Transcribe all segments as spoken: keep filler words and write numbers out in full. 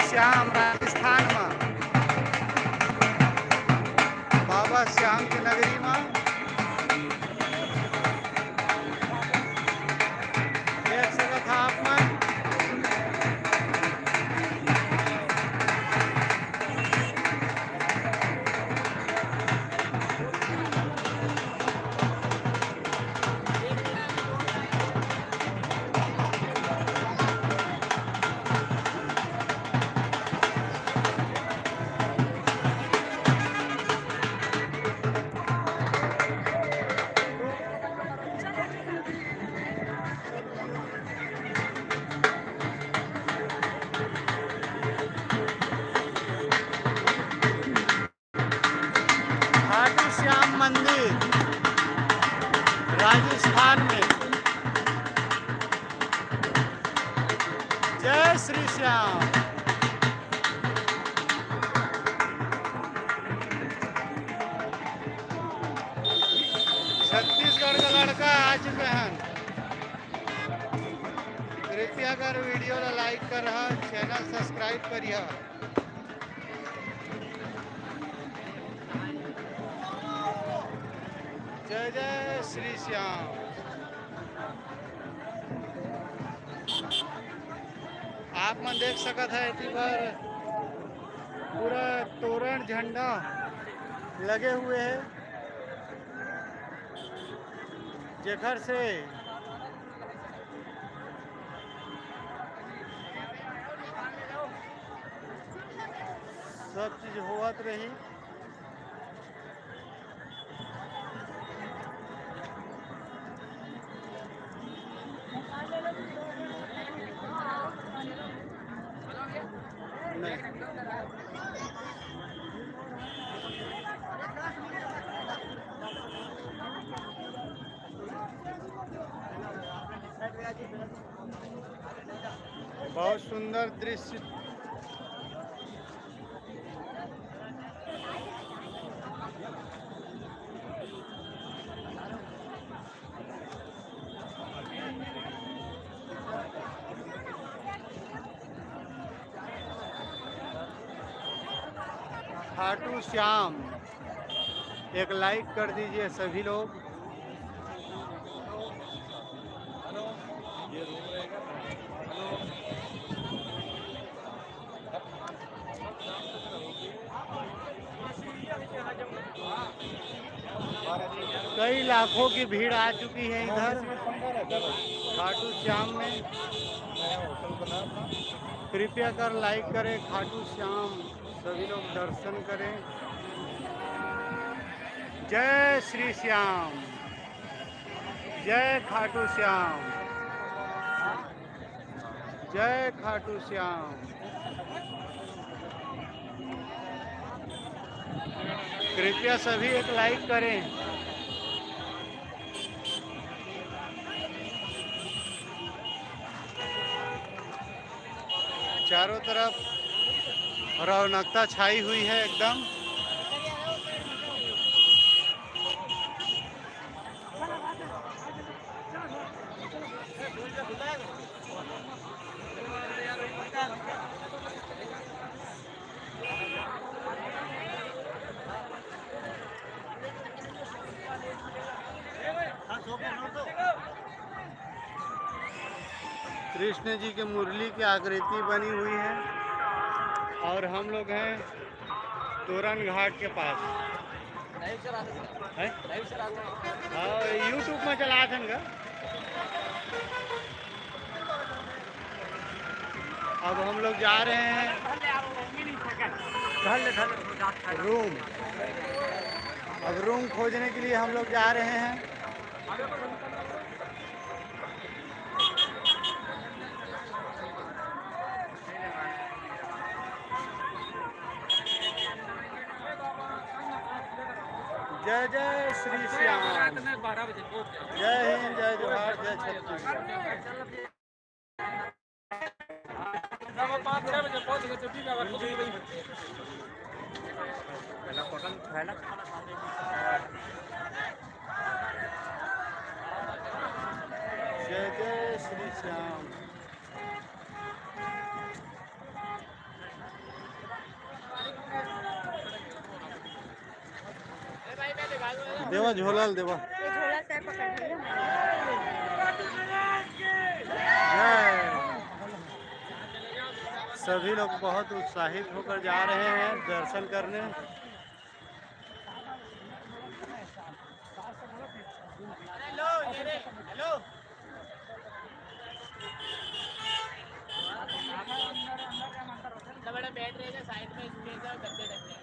श्याम राजस्थान म, बाबा श्याम के नगरी म। देख सकत हा आप मन। खाटू श्याम मंदिर, राजस्थान में। जय श्री श्याम। छत्तीसगढ़ का लड़का आ चुके हैं। कृपया कर वीडियो ला like कर रहा, चैनल सब्सक्राइब करिहा। जय जय श्री श्याम। आप मन देख सकत है, एती बर पूरा तोरण झंडा लगे हुए हैं, जेकर से सब चीज होवत रही। बहुत सुंदर दृश्य। खाटू श्याम, एक like कर दीजिए सभी लोग। कई लाखों की भीड़ आ चुकी है इधर खाटू श्याम में। कृपया कर like करें खाटू श्याम, सभी लोग दर्शन करें। जय श्री श्याम, जय खाटू श्याम। जय खाटू श्याम। कृपया सभी एक like करें। चारों तरफ रौनकता छाई हुई है एकदम। कृष्ण जी के मुरली की आकृति बनी हुई है और हम लोग हैं तोरण घाट के पास। है? हाँ, YouTube में चला था इनका। अब हम लोग जा रहे हैं रूम। अब रूम खोजने के लिए हम लोग जा रहे हैं। जय जय श्री श्याम। जय हिंद, जय जोहार, जय छत्तीसगढ़। जय जय श्री श्याम। देवा झोला ल देवा। ये झोला तय पकड़ भैया। जय। सभी लोग बहुत उत्साहित होकर जा रहे हैं दर्शन करने। हेलो, ये रे, हेलो। इतना बड़ा बैठ रहे थे, साइड में स्पेस है, गद्दे रखे हैं।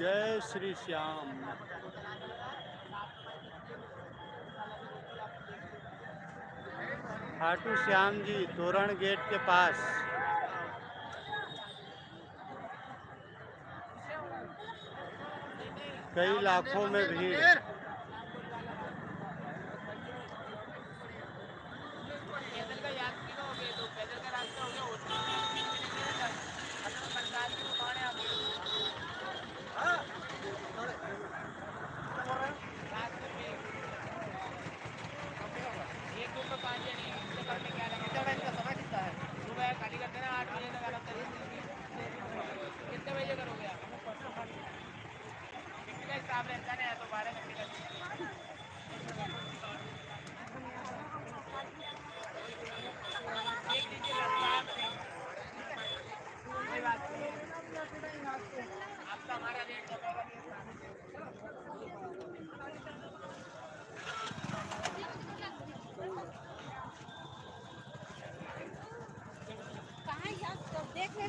जय श्री श्याम। खाटू श्याम जी तोरण गेट के पास। कई लाखों में भीड़।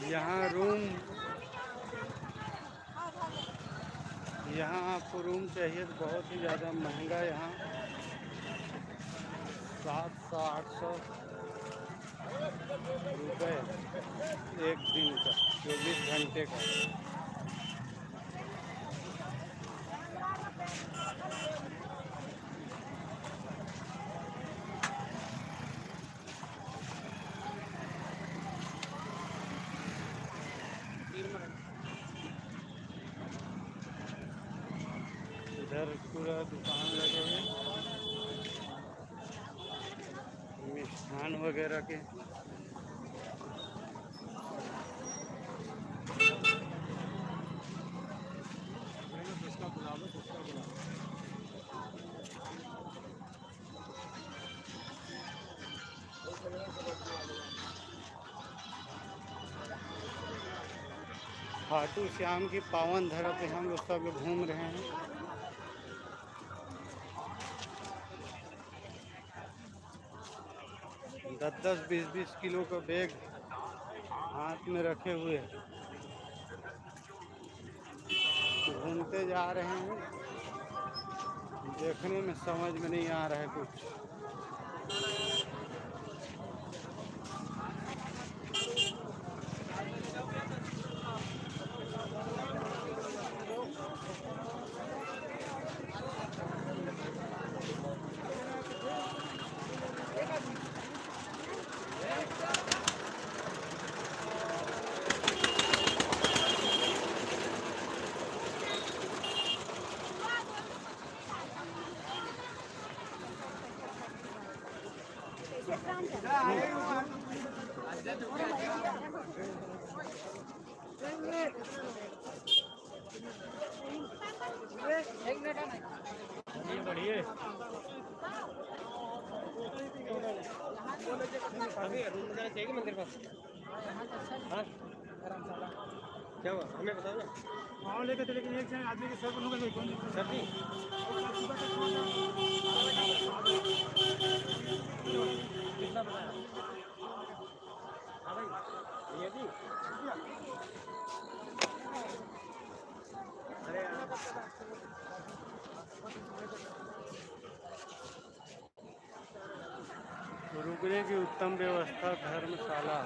यहाँ रूम, यहाँ आपको रूम चाहिए तो बहुत ही ज़्यादा महंगा। यहाँ सात सौ आठ सौ रुपये एक दिन का, चौबीस घंटे का। इधर पूरा दुकान लगे हुए, मिष्ठान वगैरह के। खाटू श्याम की पावन धरा पे हम लोग सब लोग घूम रहे हैं। दस दस बीस बीस किलो का बैग हाथ में रखे हुए घूमते जा रहे हैं। देखने में समझ में नहीं आ रहा है कुछ। अभी रूम वगैरह चाहिए मंदिर पास? हाँ? क्या हुआ? हमें बताओ ना। हाँ, लेके थे, लेकिन एक जन आदमी के सर पर होगा, कोई कौन? सर जी? कितना बताया? हाँ भाई, भैया जी। अरे यार। रुकने की उत्तम व्यवस्था, धर्मशाला।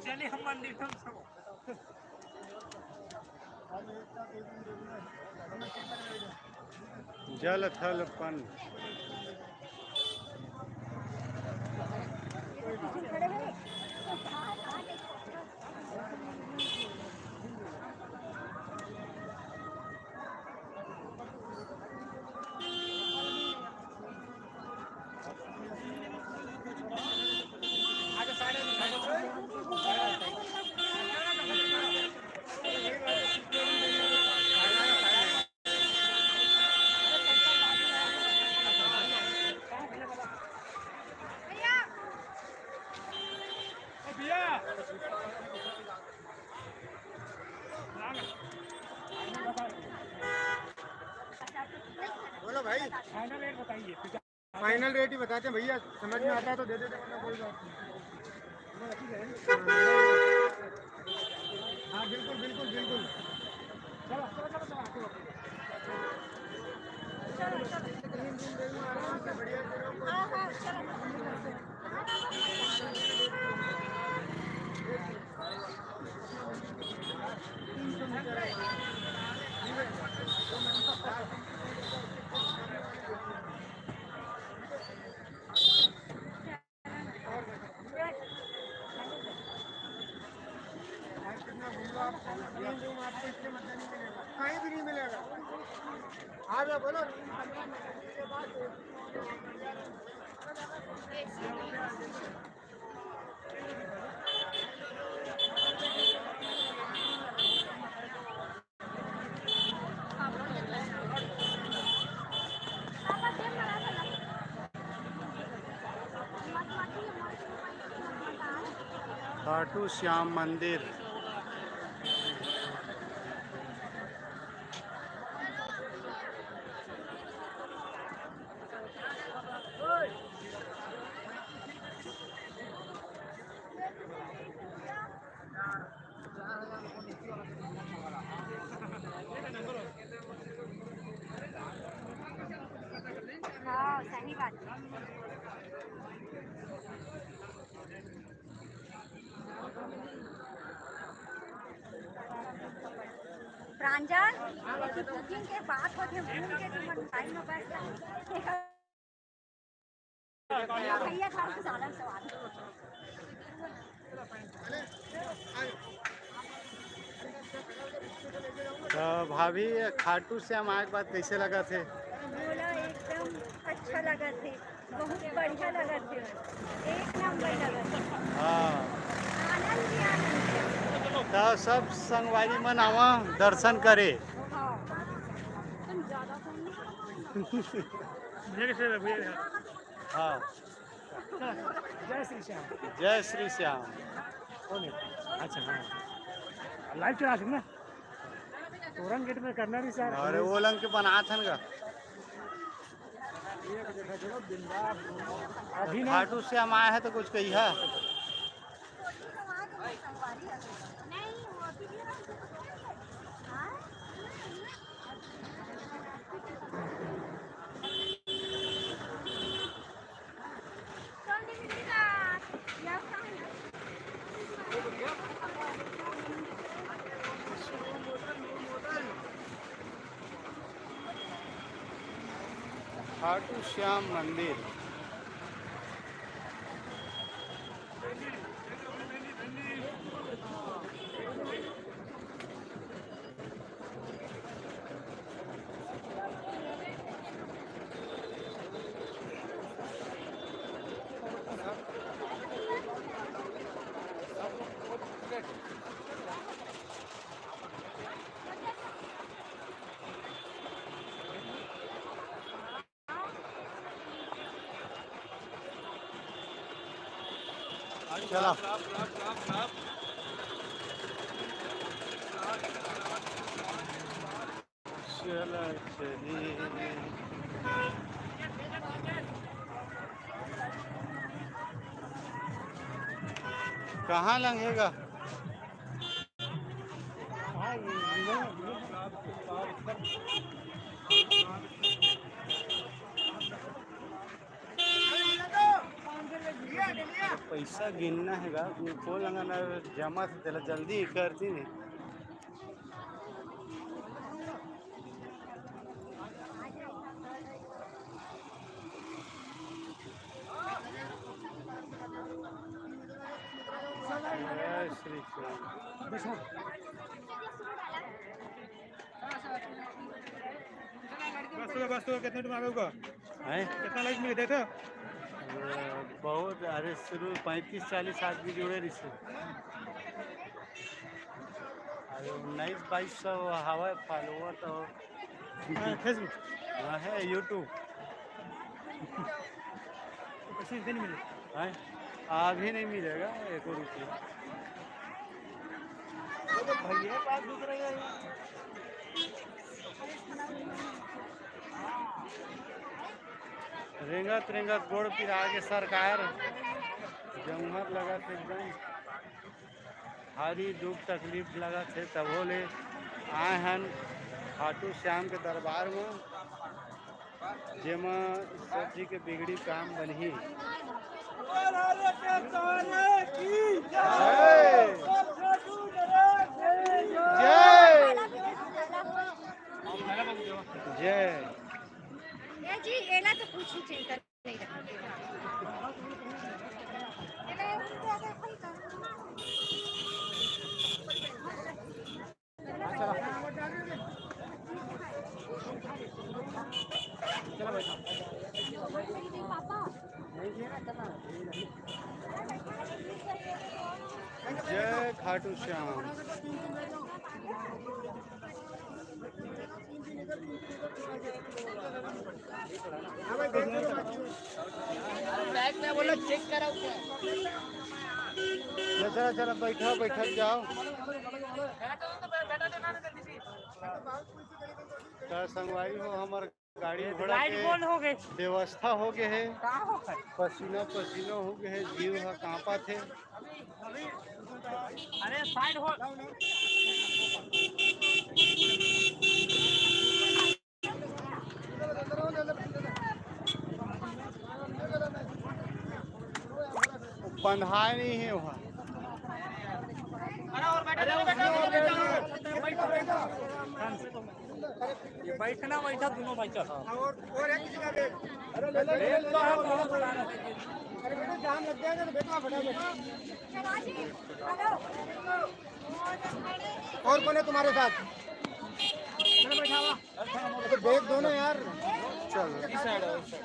चलिए, हम मंदिर हम सब। जल थल पन। बोलो भाई। फाइनल रेट बताइए। फाइनल रेट ही बताते हैं भैया, समझ में आता है तो दे देते, वरना कोई बात नहीं। हाँ, बिल्कुल, बिल्कुल, बिल्कुल। चलो, चलो, चलो, चलो, आगे बढ़ो। चलो, चलो। तीन दिन देंगे आराम से, बढ़िया से रहो। हाँ, हाँ, चलो। कहीं भी नहीं मिलेगा। आ जाओ, बोलो। खाटू श्याम मंदिर। हाँ, सही बात है। प्रांजल, ये कुकिंग के बात होथे, भूल के तुमन भाई में बस। भैया, खाटू श्याम मंदिर। तो भाभी, खाटू श्याम आए के बाद कैसे लगथे? बोला, एकदम अच्छा लगथे, बहुत बढ़िया लगथे, एक नंबर लगथे। हाँ। आनंद ही आनंद है। तो सब संगवारी मन आवा दर्शन करे। हाँ। हाँ। जय श्री श्याम। जय श्री श्याम। कौन है? अच्छा, हाँ, लाइव चला सकना। तोरण गेट में करना नहीं सर। अरे, वो लंग के बनात हन गा। अभी नहीं। खाटू श्याम आए हैं तो कुछ कही है। खाटू श्याम मंदिर। चला। चला चली। कहाँ लंघेगा? पैसा गिनना हे गा, वो लंघना जमा से तेला जल्दी करती नहीं। बस तो, बस तो, कितने मिनट में आ गए होगा? हैं? कितना लाइक मिले, देखो? अ, बहुत, अरे, शुरू पैंतीस चालीस आदमी जुड़े रहिसे। अरे, उन्नीस बाईस सौ हवा फॉलोअर तो। हाँ, Facebook। हाँ, है YouTube। पैसे नहीं मिले। हैं? अभी नहीं मिलेगा एको रुपया। भैया पास दूसरा ही है। रेंगत रेंगत गोड़ पिरा के सरकार, जमुहर लगत एकदम भारी दुख तकलीफ लगत हे, तभो ले आए हन खाटू श्याम के दरबार में, जेमा सब जी के बिगड़ी काम बनही। जय। जय। ए जी, एला तो पूछी चिंता नहीं रखा। जय खाटू श्याम। बैग में बोला चेक करा उसे। चला, चला, बैठा, बैठा जाओ। त संगवारी हो, हमर गाड़ी घोड़ा लाइट के बंद हो गए। व्यवस्था हो गए हे। का हो गए? पसीना पसीना हो गए हे, जीव ह कांपत हे। अरे साइड हो। बंधाए नहीं हे वहाँ। अरे और बैठा, अरे बैठा, बैठा, बैठा। ये बैठना बैठा दोनों भाई, चल। और, और एक किसी का बैग। अरे ले, ले, ले, ले, ले, ले, ले, ले। अरे बेटा, जाम लग जाएगा तो बैठा फटाफट। और कौन है तुम्हारे साथ? चलो बैठा हुआ। तो बैग दो ना यार। चल। इस साइड आओ, इस साइड।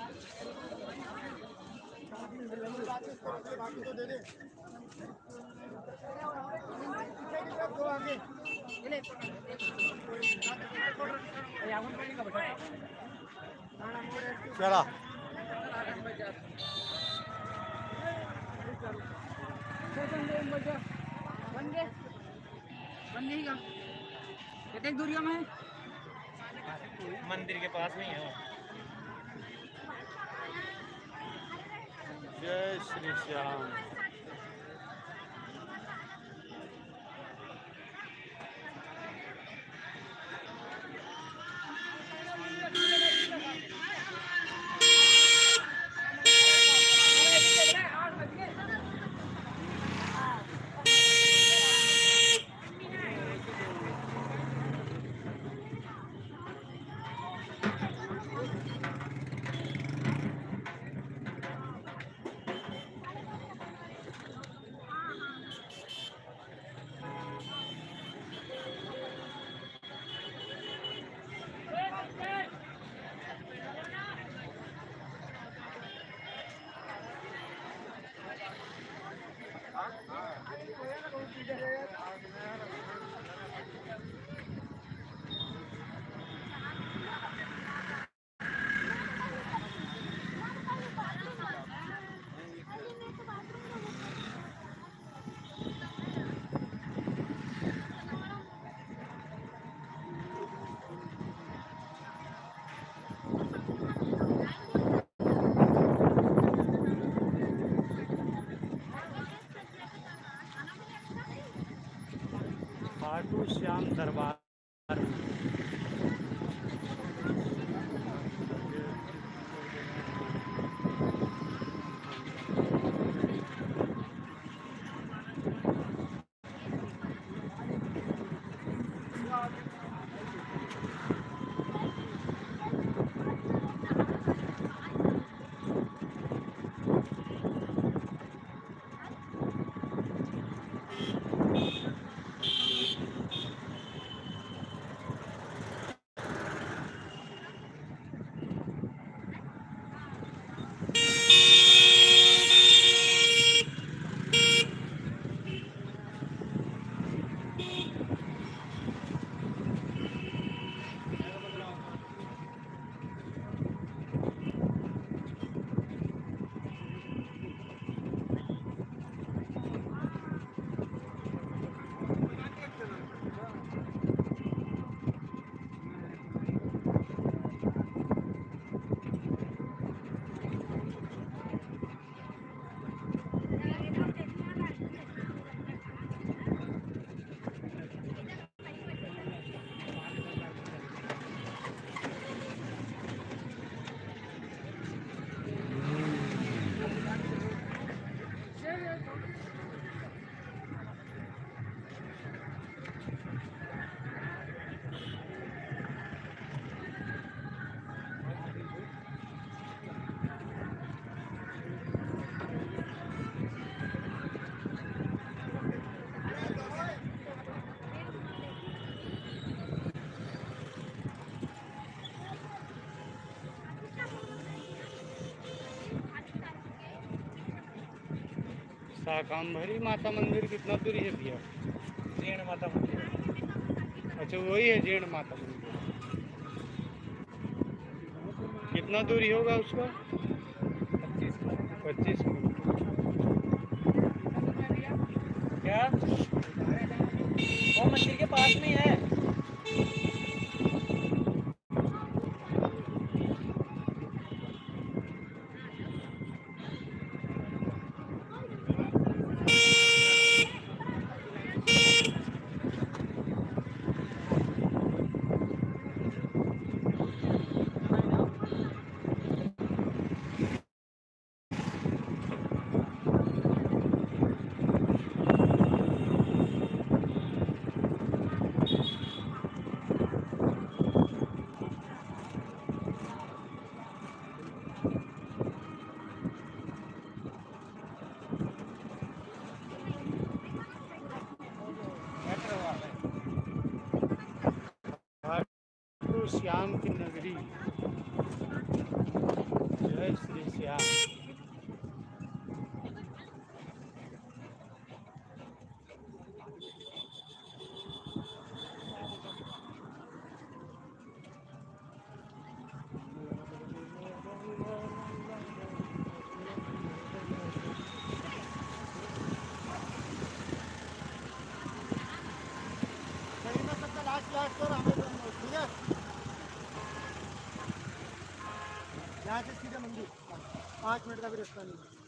चला। बन गई का? कितने दूरिया में है? मंदिर के पास में ही है। जय श्री श्याम। खाटू श्याम दरबार। शाकांभरी माता मंदिर कितना दूरी है भैया? जीण माता मंदिर। अच्छा, वही है जीण माता मंदिर। कितना दूरी होगा उसका? पच्चीस किलोमीटर। पच्चीस किलोमीटर। क्या? वो मंदिर के पास में ही है। खाटू श्याम की नगरी। जय श्री श्याम। यहाँ से सीधे मंदिर, पाँच मिनट का भी रास्ता नहीं है।